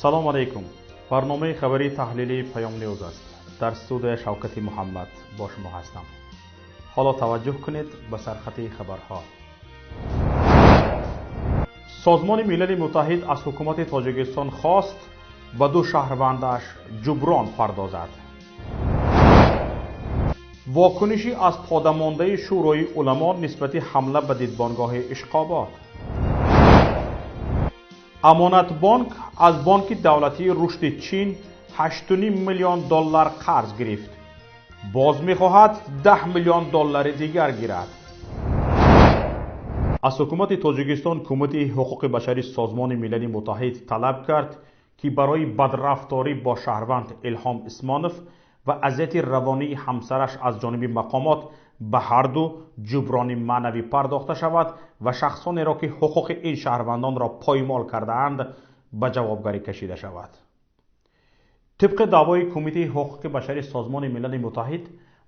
Салом алейкум. Барномаи хабарии таҳлилии Паём Ньюз аст. Дар студия Шавкати Муҳаммад бо шумо ҳастам. Ҳоло таваҷҷӯҳ кунед ба сархати хабарҳо. Созмони Милали Муттаҳид аз ҳукумати Тоҷикистон хост ба ду шаҳрвандаш ҷуброн пардозад. Вокуниши аз подамондаи Шӯрои уламо нисбати ҳамла ба дидбонгоҳи Ишқобод. Амонатбонк аз Бонки давлатии рушди Чин 8,5 миллион доллар қарз гирифт. Боз мехоҳад 10 миллион доллари дигар гирад. Аз ҳукумати Тоҷикистон Кумитаи ҳуқуқи башари Созмони Милали Муттаҳид талаб кард, ки барои бадрафторӣ бо шаҳрванд Илҳом Исмонов ва азияти равонии ҳамсараш аз ҷониби мақомот ба ҳар ду ҷуброни маънавӣ пардохта шавад ва шахсонеро, ки ҳуқуқи ин шаҳрвандонро поймол кардаанд, ба ҷавобгарӣ кашида шавад. Тибқи даъвои Кумитаи ҳуқуқи башари Созмони Милали Муттаҳид,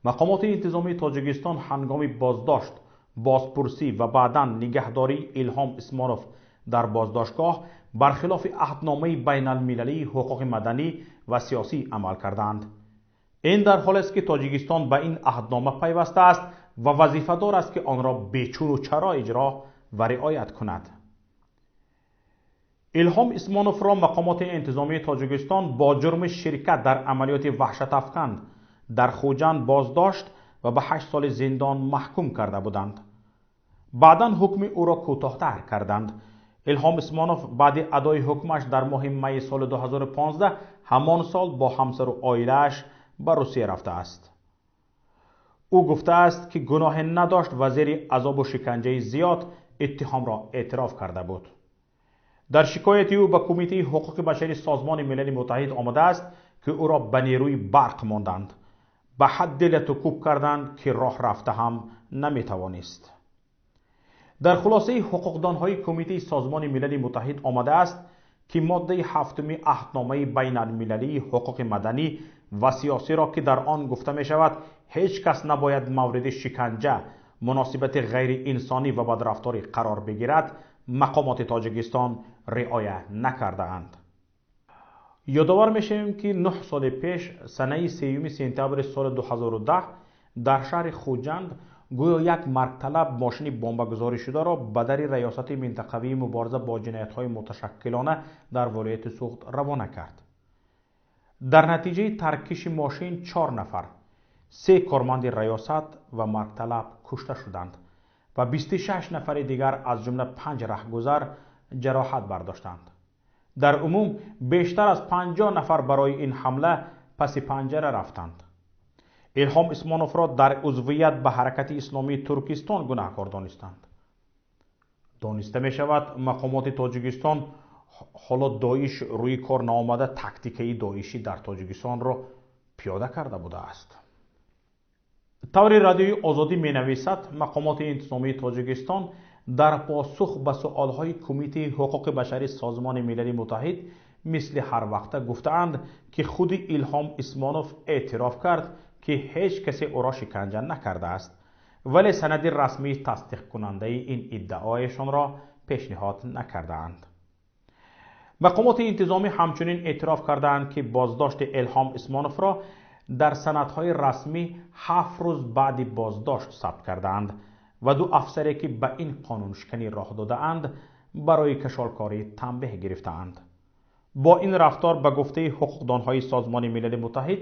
мақомоти интизомии Тоҷикистон ҳангоми боздошт, бозпурсӣ ва баъдан нигаҳдории Илҳом Исмонов дар боздоштгоҳ бархилофи аҳдномаи байналмилалии ҳуқуқи маданӣ ва сиёсӣ амал кардаанд. Ин дар ҳолест, ки Тоҷикистон ба ин аҳднома пайваста аст ва вазифадор аст, ки онро бечуну чаро иҷро ва риоят кунад. Илҳом Исмоновро мақомоти интизомии Тоҷикистон бо ҷурми ширкат дар амалиёти ваҳшатафкан дар Хуҷанд боздошт ва ба 8 соли зиндон маҳкум карда буданд. Баъдан ҳукми ӯро кӯтоҳтар карданд. Илҳом Исмонов баъди адои ҳукмаш дар моҳи майи соли 2015 ҳамон сол бо ҳамсару оилааш ба Русия рафтааст. Ӯ гуфтааст, ки гуноҳе надошт ва зери азобу шиканҷаи зиёд иттиҳомро эътироф карда буд. Дар шикояти ӯ ба Кумитаи ҳуқуқи башари Созмони Милали Муттаҳид омадааст, ки ӯро ба нерӯи барқ монданд, ба ҳадде латукӯб карданд, ки роҳ рафта ҳам наметавонист. Дар хулосаи ҳуқуқдонҳои Кумитаи Созмони Милали Муттаҳид омадааст, ки моддаи ҳафтуми аҳдномаи байналмилалии ҳуқуқи маданӣ ва сиёсиро, ки дар он гуфта мешавад, ҳеҷ кас набояд мавриди шиканҷа, муносибати ғайриинсонӣ ва бадрафторӣ қарор бигирад, мақомоти Тоҷикистон риоя накардаанд. Ёдовар мешавем, ки 9 соли пеш, санаи 3 сентябри соли 2010 дар шаҳри Хуҷанд гӯё як маргталаб мошини бомбагузорӣшударо ба дари раёсати минтақавии мубориза бо ҷиноятҳои муташаккилона дар вилояти Суғд равона кард. Дар натиҷаи таркиши мошин 4 нафар, 3 корманди раёсат ва маргталаб кушта шуданд ва 26 нафари дигар, аз ҷумла 5 раҳгузар, ҷароҳат бардоштанд. Дар умум бештар аз 50 нафар барои ин ҳамла паси панҷара рафтанд. Илҳом Исмоновро дар узвият ба Ҳаракати исломии Туркистон гунаҳкор донистанд. Дониста мешавад, мақомоти Тоҷикистон ҳоло Доиш рӯи кор наомада тактикаи доишӣ дар Тоҷикистонро пиёда карда будааст. Таври Радиои Озодӣ менависад, мақомоти интизомии Тоҷикистон дар посух ба суолҳои Кумитаи ҳуқуқи башари Созмони Милали Муттаҳид мисли ҳар вақта гуфтаанд, ки худи Илҳом Исмонов эътироф кард, ки ҳеҷ касе ӯро шиканҷа накардааст, вале санади расмии тасдиқкунандаи ин иддаояшонро пешниҳод накардаанд. Мақомоти интизомӣ ҳамчунин эътироф кардаанд, ки боздошти Илҳом Исмоновро дар санадҳои расмӣ 7 рӯз баъди боздошт сабт кардаанд ва ду афсаре, ки ба ин қонуншиканӣ роҳ додаанд, барои кашолкорӣ танбеҳ гирифтаанд. Бо ин рафтор, ба гуфтаи ҳуқуқдонҳои Созмони Милали Муттаҳид,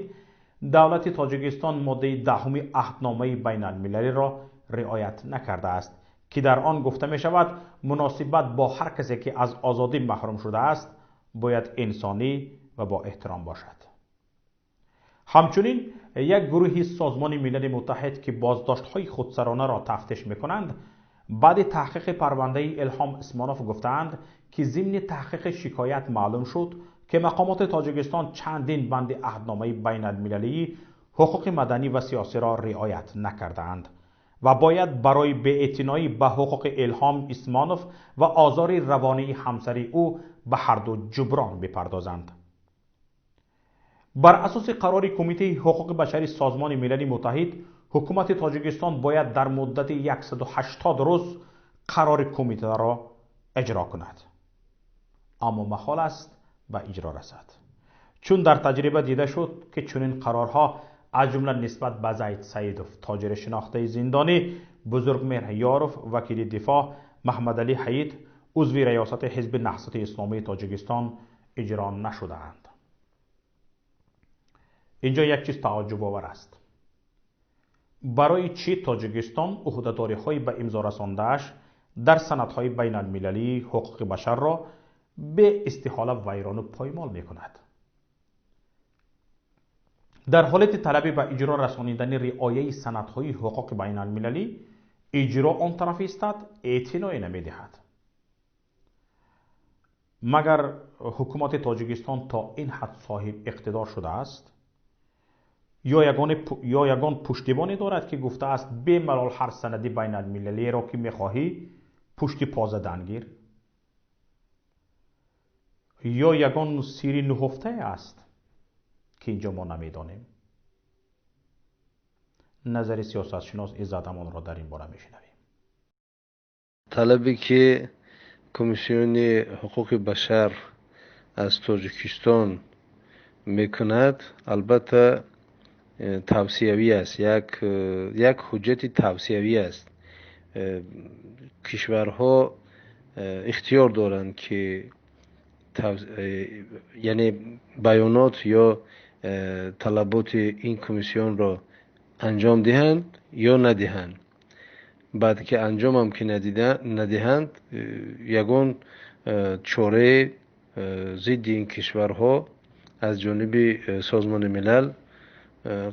давлати Тоҷикистон моддаи 10 аҳдномаи байналмилалиро риоят накардааст, ки дар он гуфта мешавад, муносибат бо ҳар касе, ки аз озодӣ маҳрум шудааст, бояд инсонӣ ва бо эҳтиром бошад. Ҳамчунин як гурӯҳи Созмони Милали Муттаҳид, ки боздоштҳои худсаронаро тафтиш мекунанд, баъди таҳқиқи парвандаи Илҳом Исмонов гуфтаанд, ки зимни таҳқиқи шикоят маълум шуд, ки мақомоти Тоҷикистон чандин банди аҳдномаи байналмилалии ҳуқуқи маданӣ ва сиёсиро риоят накардаанд ва бояд барои беэътиноӣ ба ҳуқуқи Илҳом Исмонов ва озори равонии ҳамсари ӯ ба ҳарду ҷуброн бипардозанд. Бар асоси қарори Кумитаи ҳуқуқи башари Созмони Милали Муттаҳид, ҳукумати Тоҷикистон бояд дар муддати 180 рӯз қарори кумитаро иҷро кунад. Аммо махол аст ба иҷро расад. Чун дар таҷриба дида шуд, ки чунин қарорҳо аз ҷумла нисбат ба Зайд Саидов, тоҷири шинохтаи зиндонӣ, Бузургмеҳр Ёров, вакили дифоъ, Маҳмадалӣ Ҳаид, узви раёсати Ҳизби Наҳзати Исломии Тоҷикистон иҷро нашудаанд. Инҷо як чиз тааҷҷубовар аст. Барои чӣ Тоҷикистон ӯҳдадориҳои ба имзо расондааш дар санадҳои байналмилалии ҳуқуқи башарро беистиҳола вайрону поймол мекунад? Дар ҳолати талаби ба иҷро расонидани риояи санадҳои ҳуқуқи байналмилалӣ иҷро он тараф истад, эътиное намедиҳад. Магар ҳукумати Тоҷикистон то ин ҳад соҳиб иқтидор шудааст? Ё ягон пуштибоне дорад, ки гуфтааст, бемалол ҳар санади байналмилалиеро, ки мехоҳӣ, пушти по задан гир? Ё ягон сирри нуҳуфтае аст, ки инҷо мо намедонем? Назари сиёсатшинос Иззат Амонро дар ин бора мешунавем. Талабе ки Комиссиони ҳуқуқи башар аз Тоҷикистон мекунад, албатта, тавсиявӣ аст, як ҳуҷҷати тавсиявӣ аст. Кишварҳо ихтиёр доранд, ки яъне баёнот ё талаботи ин комиссионро анҷом диҳанд ё надиҳанд. Баъд ки анҷомам ки надиҳанд, ягон чораи зидди ин кишварҳо аз ҷониби Созмони Милал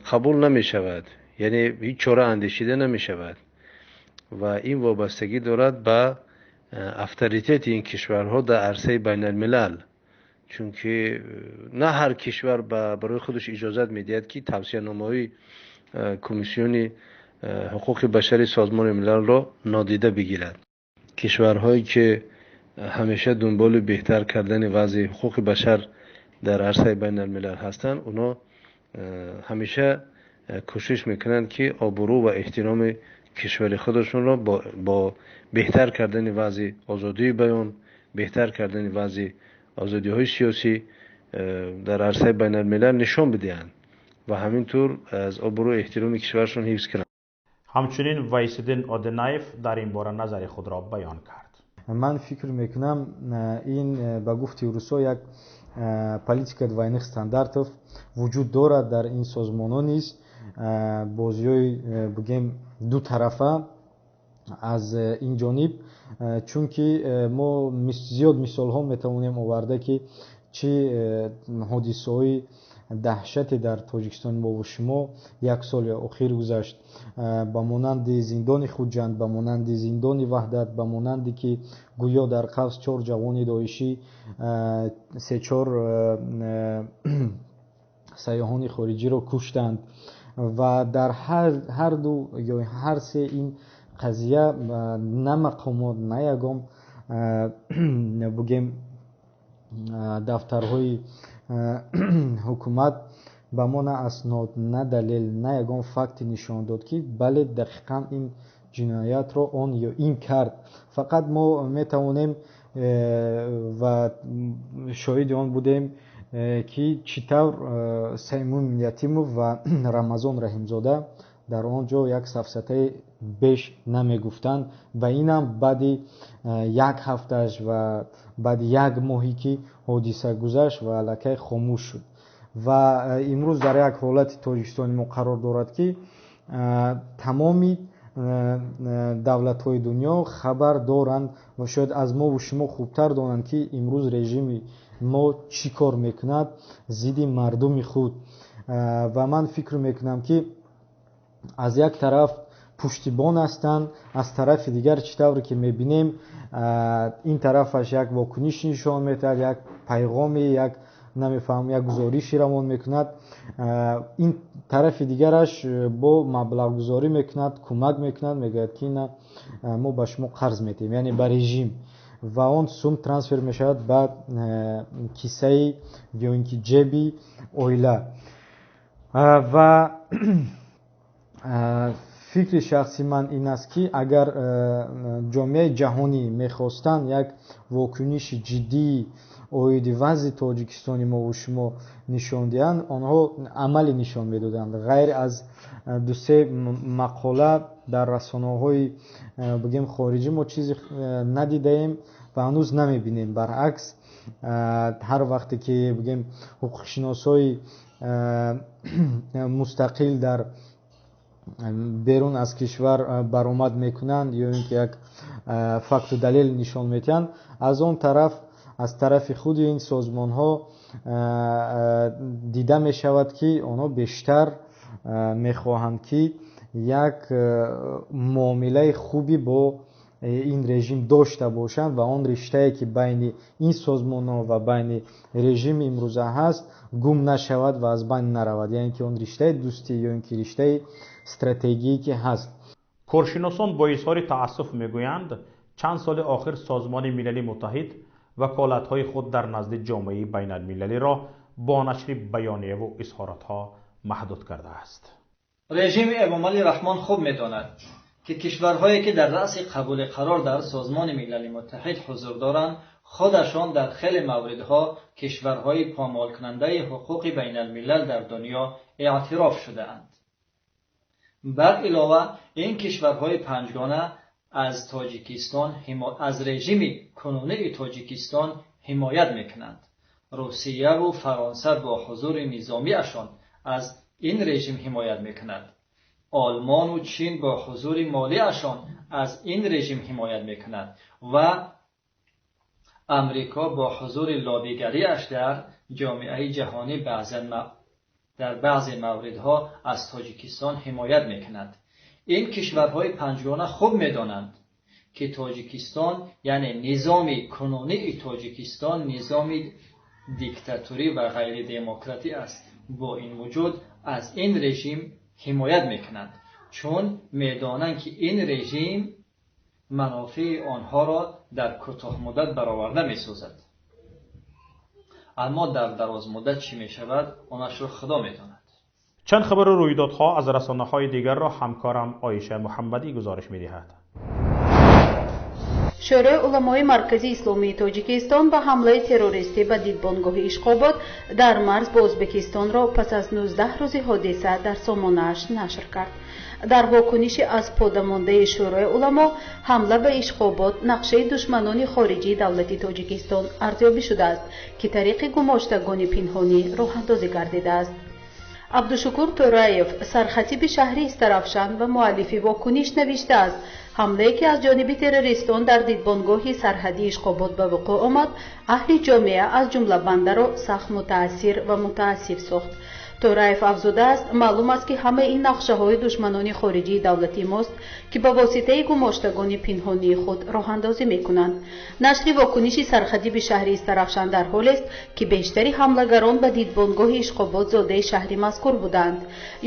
қабул намешавад, яъне ҳеҷ чора андешида намешавад ва ин вобастагӣ дорад ба авторитети ин кишварҳо дар арсаи байналмилал, чунки на ҳар кишвар барои худаш иҷозат медиҳад, ки тавсияномаҳои Комиссиони ҳуқуқи башари Созмони Милалро нодида бигирад. Кишварҳое ки ҳамеша дунболи беҳтар кардани вазъи ҳуқуқи башар дар арсаи байналмилал ҳастанд, оно ҳамеша кӯшиш мекунанд, ки обрӯ ва эҳтироми кишвари худашонро бо беҳтар кардани вазъи озодии баён, беҳтар кардани вазъи озодиҳои сиёсӣ дар арсаи байналмилал нишон бидиҳанд ва ҳамин тур аз обрӯ эҳтироми кишварашон ҳифз кунанд. Ҳамчунин Вайсиддин Одинаев дар ин бора назари худро баён кард. Ман фикр мекунам, ин ба гуфти русо як политика двойных стандартов вуҷуд дорад дар ин созмонҳо низ, бозиҳои, бигем, дутарафа аз ин ҷониб, чунки мо зиёд мисолҳо метавонем оварда, ки чӣ ҳодисаҳои даҳшате дар Тоҷикистони мову шумо як соли охир гузашт, ба монанди зиндони Хуҷанд, ба монанди зиндони Ваҳдат, ба монанде ки гӯё дар қавс чор ҷавони доишӣ се-чор сайёҳони хориҷиро куштанд. Ва дар ҳарду ё ҳар се ин қазия на мақомот, на ягон, бигем, дафтарҳои ҳукумат ба мо на аснод, на далел, на ягон факте нишон дод, ки бале, дақиқан ин ҷиноятро он ё ин кард. Фақат мо метавонем ва шоҳиди он будем, ки чӣ тавр Саймумин Ятимов ва Рамазон Раҳимзода дар он ҷо як сафсатаи беш намегуфтанд ва инам баъди як ҳафтааш ва баъди як моҳе ки ҳодиса гузашт ва аллакай хомӯш шуд. Ва имрӯз дар як ҳолати Тоҷикистони мо қарор дорад, ки тамоми давлатҳои дунё хабар доранд ва шояд аз мову шумо хубтар донанд, ки имрӯз режими мо чӣ кор мекунад зидди мардуми худ. Ва ман фикр мекунам, ки аз як тараф пуштибон ҳастанд, аз тарафи дигар, чӣ тавре ки мебинем, ин тарафаш як вокуниш нишон медиҳад, як пайғоме, як намефаҳмам, як гузориши равон мекунад, ин тарафи дигараш бо маблағгузорӣ мекунад, кӯмак мекунад, мегӯяд, ки на, мо ба шумо қарз медиҳем, яъне ба режим, ва он сум трансфер мешавад ба кисаи ё ин ки ҷеби оила. Ва Фикри шахси ман ин аст, ки агар ҷомеаи ҷаҳонӣ мехостанд як вокуниши ҷиддии оиди вазъи Тоҷикистони мову шумо нишон диҳанд, онҳо амалӣ нишон медоданд. Ғайр аз ду-се мақола дар расонаҳои, бигем, хориҷӣ мо чизе надидаем ва ҳанӯз намебинем. Баръакс, ҳар вақте ки, бигем, ҳуқуқшиносҳои мустақил дар берун аз кишвар баромад мекунанд ё ин ки як факту далел нишон медиҳанд, аз он тараф, аз тарафи худи ин созмонҳо дида мешавад, ки онҳо бештар мехоҳанд, ки як муомилаи хуби бо ин режим дошта бошанд ва он риштае, ки байни ин созмонҳо ва байни режими имрӯза ҳаст, гум нашавад ва аз байн наравад, яъне ки он риштаи дӯстӣ ё ин ки риштаи стратегие, ки ҳаст. Коршиносон бо изҳори таассуф мегӯянд, чанд соли охир Созмони Милали Муттаҳид ваколатҳои худ дар назди ҷомеаи байналмилалиро бо нашри баёнияву изҳоротҳо маҳдуд кардааст. Режими Эмомалӣ Раҳмон хуб медонад, ки кишварҳое, ки дар раъси қабули қарор дар Созмони Милали Муттаҳид ҳузур доранд, худашон дар хеле мавридҳо кишварҳои помолкунандаи ҳуқуқи байналмилал дар дунё эътироф шудаанд. Бар илова, ин кишварҳои панҷгона аз Тоҷикистон, аз режими кунунии Тоҷикистон ҳимоят мекунанд. Русияву Фаронса бо ҳузури низомиашон аз ин режим ҳимоят мекунад. Олмону Чин бо ҳузури молиашон аз ин режим ҳимоят мекунад ва Амрико бо ҳузури лобигариаш дар ҷомеаи ҷаҳонӣ баъзан дар баъзе мавридҳо аз Тоҷикистон ҳимоят мекунад. Ин кишварҳои панҷгона хуб медонанд, ки Тоҷикистон, яъне низоми кунунии Тоҷикистон, низоми диктатурӣ ва ғайридемократӣ аст. Бо ин вуҷуд аз ин режим ҳимоят мекунанд, чун медонанд, ки ин режим манофеи онҳоро дар кӯтоҳмуддат бароварда месозад, аммо дар дарозмуддат чӣ мешавад, онашро Худо медонад. Чанд хабару рӯйдодҳо аз расонаҳои дигарро ҳамкорам Оиша Муҳаммадӣ гузориш медиҳад. Шӯрои уламои Маркази Исломии Тоҷикистон ба ҳамлаи террористӣ ба дидбонгоҳи Ишқобод дар марз бо Ӯзбекистонро пас аз 19 рӯзи ҳодиса дар сомонааш нашр кард. Дар вокуниши аз подамондаи Шӯрои уламо, ҳамла ба Ишқобод нақшаи душманони хориҷии давлати Тоҷикистон арзёбӣ шудааст, ки тариқи гумоштагони пинҳонӣ роҳандозӣ гардидааст. Абдушукур Тӯраев, сархатиби шаҳри Истаравшан ва муаллифи вокуниш, навиштааст: ҳамлае, ки аз ҷониби террористон дар дидбонгоҳи сарҳадии Ишқобод ба вуқӯъ омад, аҳли ҷомеа, аз ҷумла бандаро, сахт мутаассир ва мутаассиф сохт. Тӯраев афзудааст: маълум аст, ки ҳамаи ин нақшаҳои душманони хориҷии давлати мост, ки ба воситаи гумоштагони пинҳонии худ роҳандозӣ мекунанд. Нашри вокуниши сархатиби шаҳри Истаравшан дар ҳолест, ки бештари ҳамлагарон ба дидбонгоҳи Ишқобод зодаи шаҳри мазкур буданд.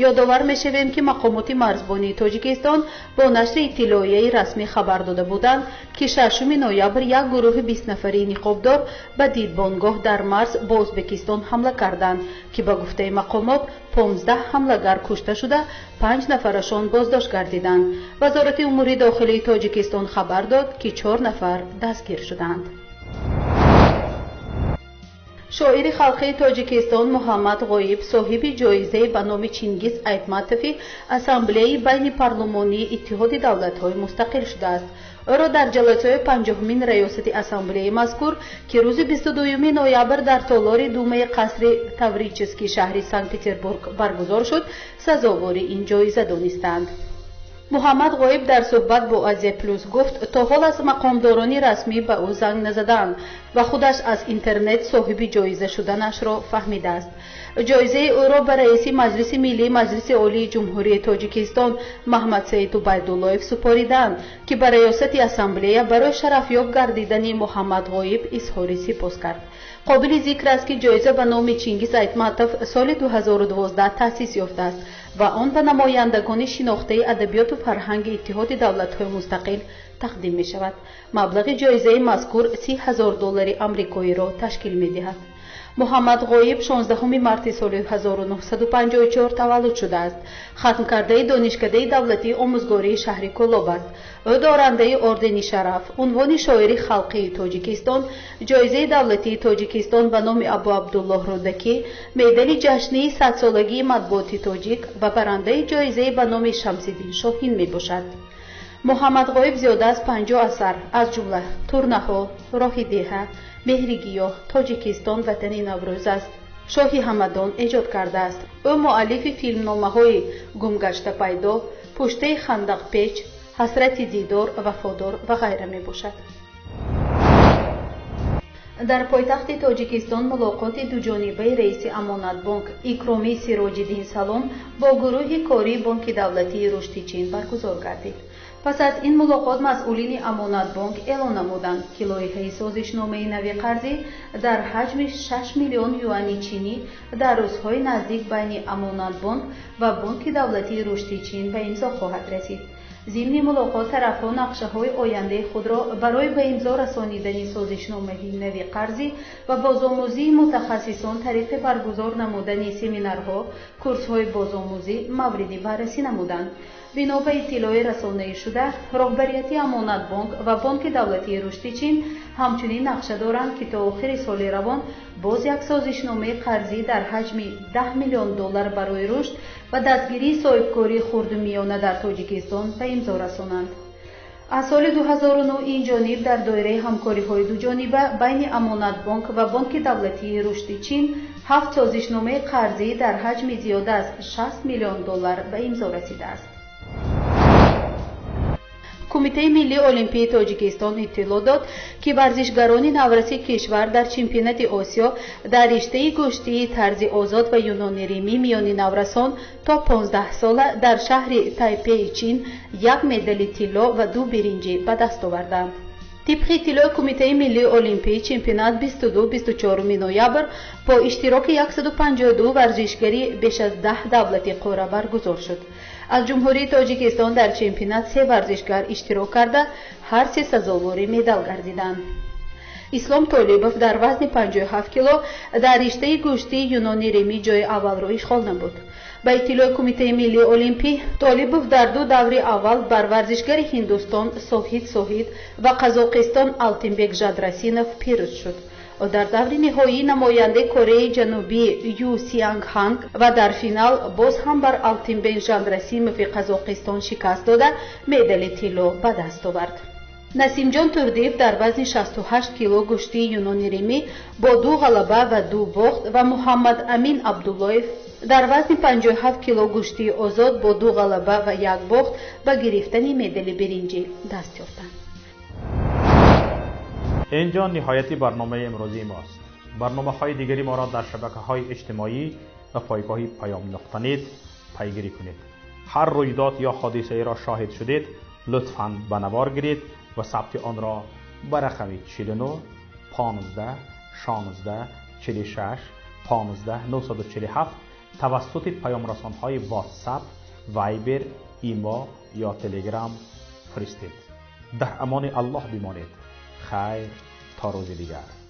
Ёдовар мешавем, ки мақомоти марзбонии Тоҷикистон бо нашри иттилоияи расмӣ хабар дода буданд, ки 6 ноябр як гурӯҳи 20 нафарии ниқобдор ба дидбонгоҳ дар марз бо Ӯзбекистон ҳамла карданд, ки ба гуфтаи мақомот 15 ҳамлагар кушта шуда, панҷ нафарашон боздошт гардиданд. Вазорати умури дохилии Тоҷикистон хабар дод, ки чор нафар дастгир шуданд. Шоири халқии Тоҷикистон Муҳаммад Ғоиб соҳиби ҷоизаи ба номи Чингиз Айтматови Ассамблеяи байнипарлумонии Иттиҳоди давлатҳои мустақил шудааст. Ӯро дар ҷаласаи 50-умин раёсати ассамблеяи мазкур, ки рӯзи 22 ноябр дар толори Думаи қасри Таврический шаҳри Санкт Петербург баргузор шуд, сазовори ин ҷоиза донистанд. Муҳаммад Ғоиб дар суҳбат бо Азия Плюс гуфт, то ҳол аз мақомдорони расмӣ ба ӯ занг назадаанд ва худаш аз интернет соҳиби ҷоиза шуданашро фаҳмидааст. Ҷоизаи ӯро ба раиси Маҷлиси Миллии Маҷлиси Олии Ҷумҳурии Тоҷикистон Маҳмадсаид Убайдуллоев супоридаанд, ки ба раёсати ассамблея барои шарафёб гардидани Муҳаммад Ғоиб изҳори сипос кард. Қобили зикр аст, ки ҷоиза ба номи Чингиз Айтматов соли 2012 таъсис ёфтааст ва он ба намояндагони шинохтаи адабиёту фарҳанги Иттиҳоди давлатҳои мустақил тақдим мешавад. Маблағи ҷоизаи мазкур 30 000 доллари. доллари амрикоиро ташкил медиҳад. Муҳаммад Ғоиб 16 марти соли 1954 таваллуд шудааст. Хатмкардаи Донишкадаи давлатии омӯзгории шаҳри Кӯлоб аст. Ӯ дорандаи Ордени Шараф, унвони шоири халқии Тоҷикистон, ҷоизаи давлатии Тоҷикистон ба номи Абу Абдуллоҳ Рӯдакӣ, медали ҷашнии садсолагии матбуоти тоҷик ва барандаи ҷоизаи ба номи Шамсиддин Шоҳин мебошад. Муҳаммад Ғоиб зиёда аз 50 асар, аз ҷумла Турнаҳо, Роҳи деҳа, Меҳри гиёҳ, Тоҷикистон ватани Наврӯз аст, Шоҳи Ҳамадон эҷод кардааст. Ӯ муаллифи филмномаҳои Гумгашта пайдо, Пуштаи хандақпеч, Ҳасрати дидор, Вафодор ва ғайра мебошад. Дар пойтахти Тоҷикистон мулоқоти дуҷонибаи раиси Амонатбонк Икромӣ Сироҷиддин Салом бо гурӯҳи кории Бонки давлатии рушди Чин баргузор гардид. Пас аз ин мулоқот масъулини Амонатбонк эълон намуданд, ки лоиҳаи созишномаи нави қарзӣ дар ҳаҷми 6 миллион юани чинӣ дар рӯзҳои наздик байни Амонатбонк ва Бонки давлатии рушди Чин ба имзо хоҳад расид. Зимни мулоқот тарафҳо нақшаҳои ояндаи худро барои ба имзо расонидани созишномаи нави қарзӣ ва бозомӯзии мутахассисон тариқи баргузор намудани семинарҳо, курсҳои бозомӯзӣ мавриди баррасӣ намуданд. Бино ба иттилои расонаӣ шуда, роҳбарияти Амонатбонк ва Бонки давлатии рушди Чин ҳамчунин нақша доранд, ки то охири соли равон боз як созишномаи қарзӣ дар ҳаҷми 10 миллион доллар барои рушд ва дастгирии соҳибкории хурду миёна дар Тоҷикистон ба имзо расонанд. Аз соли 2009 ин ҷониб дар доираи ҳамкориҳои дуҷониба байни Амонатбонк ва Бонки давлатии рушди Чин 7 созишномаи қарзӣ дар ҳаҷми зиёда аз 60 миллион доллар ба имзо расидааст. Кумитаи миллии олимпии Тоҷикистон иттилоъ дод, ки варзишгарони навраси кишвар дар чемпионати Осиё дар риштаи гӯштии тарзи озод ва юнони римӣ миёни наврасон то 15 сола дар шаҳри Тайпеи Чин як медали тилло ва 2 биринҷӣ ба даст оварданд. Тибқи иттилои Кумитаи миллии олимпӣ, чемпионат 22-24 ноябр бо иштироки 152 варзишгари беш аз 10 давлати қора баргузор шуд. Аз Ҷумҳурии Тоҷикистон дар чемпионат 3 варзишгар иштирок карда, ҳар се сазовори медал гардиданд. Ислом Толибов дар вазни 57 кило дар риштаи гӯштии юнони римӣ ҷои аввалро ишғол намуд. Ба иттилои Кумитаи миллии олимпӣ, Толибов дар 2 даври аввал бар варзишгари Ҳиндустон Соҳид Соҳид ва Қазоқистон Алтинбек Жадрасинов пирӯз шуд. Ӯ дар даври ниҳоӣ намояндаи Кореяи Ҷанубӣ Ю Сианг Ҳанг ва дар финал боз ҳам бар Алтинбек Жандрасимови Қазоқистон шикаст дода, медали тилло ба даст овард. Насимҷон Турдиев дар вазни 68 кило гӯштии юнони римӣ бо 2 ғалаба ва 2 бохт ва Муҳаммад Амин Абдуллоев дар вазни 57 кило гӯштии озод бо 2 ғалаба ва 1 бохт ба гирифтани медали биринҷӣ даст ёфтанд. Инҷо ниҳояти барномаи имрӯзии мост. Барномаҳои дигари моро дар шабакаҳои иҷтимоӣ ва пойгоҳи паём нуқта нет пайгирӣ кунед. Ҳар рӯйдод ё ҳодисаеро шоҳид шудед, лутфан ба навор гиред ва сабти онро ба рақами 49 15 16 46 15 947 тавассути паёмрасонҳои WhatsApp, Viber, Имо ё Telegram фиристед. Дар амони Аллоҳ бимонед. Хайр, то рӯзи дигар.